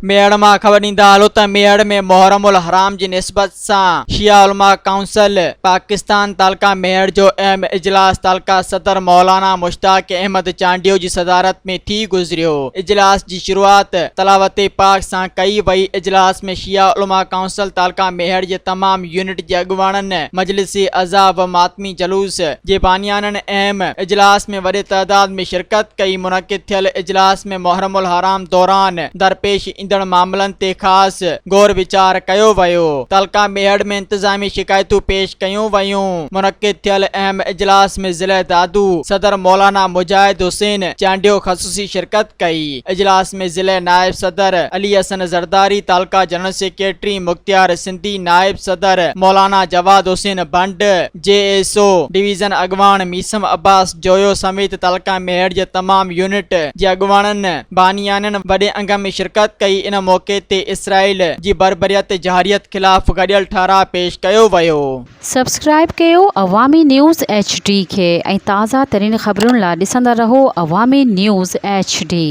ميهڙ مان خبر ڏيندا هلو ته ميهڙ ۾ محرم الحرام جي نسبت سان شيعه علماء ڪائونسل پاڪستان تعلقه ميهڙ جو اهم اجلاس تعلقه صدر مولانا مشتاق احمد چانڊيو جي صدارت ۾ ٿي گذريو. اجلاس جي شروعات تلاوت پاڪ سان ڪئي وئي. اجلاس ۾ شيعه علماء ڪائونسل تعلقه ميهڙ جي تمام يونٽ جي اڳواڻن، مجلس عزا و ماتمي جلوس جي بانيانن اهم اجلاس ۾ وڏي تعداد ۾ شرڪت ڪئي. منعقد ٿيل اجلاس ۾ محرم الحرام دوران درپيش ايندڙ معاملن تي خاص غور ويچار ڪيو ويو. تعلقه ميهڙ ۾ انتظامي شڪايتون پيش ڪيون ويون. منعقد ٿيل اهم اجلاس ۾ ضلع دادو صدر مولانا مجاهد حسين چانڊيو خصوصي شرڪت ڪئي. اجلاس ۾ ضلع نائب صدر علي حسن زرداري، تعلقه جنرل سيڪريٽري مختيار سنڌي، نائب صدر Maulana Jawad Hussain Bhand, G S O division اڳواڻ ميثم عباس جويو سميت تعلقه ميهڙ جي تمام يونٽ جي اڳواڻن بانيانن وڏي انگ ۾ شرڪت ڪئي ان موقعي تي اسرائيل جي بربريت جارحيت خلاف گڏيل ٺهراء پيش ڪيو ويو. سبسڪرائيب ڪيو عوامي نيوز ايڇ ڊي کي ۽ تازه ترين خبرن لا ڏسندا رهو عوامي نيوز ايڇ ڊي.